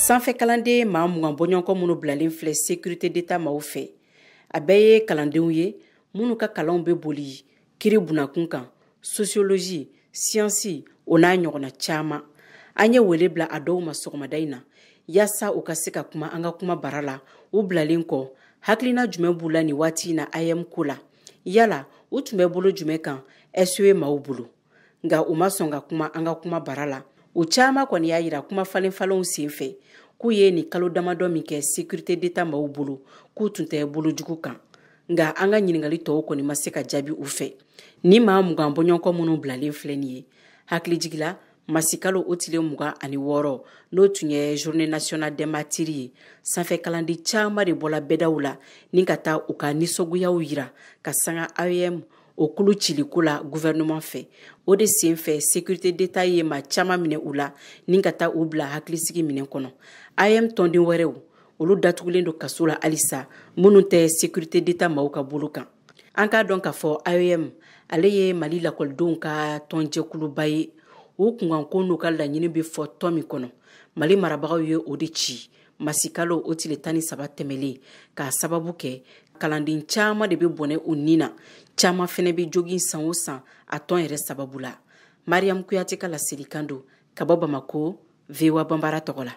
Sanfɛ kalanden maa 20 bɔɲɔgɔnkɔ minnu bilalen filɛ sécurité d'État maaw fɛ, a bɛɛ ye kalandenw ye minnu ka kalanw bɛ boli kiri bunakun kan, sociologie, science, o n'a ɲɔgɔnna caman. An ye wele bila a dɔw ma sɔgɔmada in na yaasa u ka se ka kuma an ka kuma bara la. U bilalen kɔ, hakilina jumɛn b'u la nin waati in na AEEM ko la? Yala u tun bɛ bolo jumɛn kan SE maaw bolo? Nka u ma sɔn ka kuma an ka kuma bara la. U caman kɔni y'a yira kuma falen falenw sen fɛ k'u ye nin kalo damadɔ min kɛ sécurité d'État maaw bolo, k'u tun tɛ bolo jugu kan. Nka an ka ɲininkali tɔw kɔni ma se ka jaabi u fɛ. Ni maa 20 bɔɲɔgɔnkɔ minnu bilalen filɛ nin ye, hakilijigila, masikalo o tile 26, n'o tun ye journée nationale des martyrs ye, sanfɛ kalanden caman de bɔla bɛdaw la ni ka taa u ka nisɔngoyaw yira ka sanga AEEM o kulu ciliko la gouvernement fɛ. O de sen fɛ, sécurité d'État ye maa caman minɛ u la ni ka taa u bila hakilisigi minɛn kɔnɔ. AEEM tɔnden wɛrɛw, olu datugulen don kaso la halisa, minnu tɛ sécurité d'État maaw ka bolo kan. An k'a dɔn k'a fɔ AEEM ale ye Mali lakɔlidenw ka tɔnjɛkuluba ye. U kunkanko n'u ka laɲini bɛ fɔ tɔn min kɔnɔ, Mali marabagaw ye o de ci masikalo o tile 13 tɛmɛlen, k'a sababu kɛ kalanden caman de bɛ bɔnɛ u ni na, caman fɛnɛ bɛ jogin san o san a tɔn yɛrɛ sababu la. Mariam Kuyate ka laselikan don ka bɔ Bamako, VOA Banbara tɔgɔ la.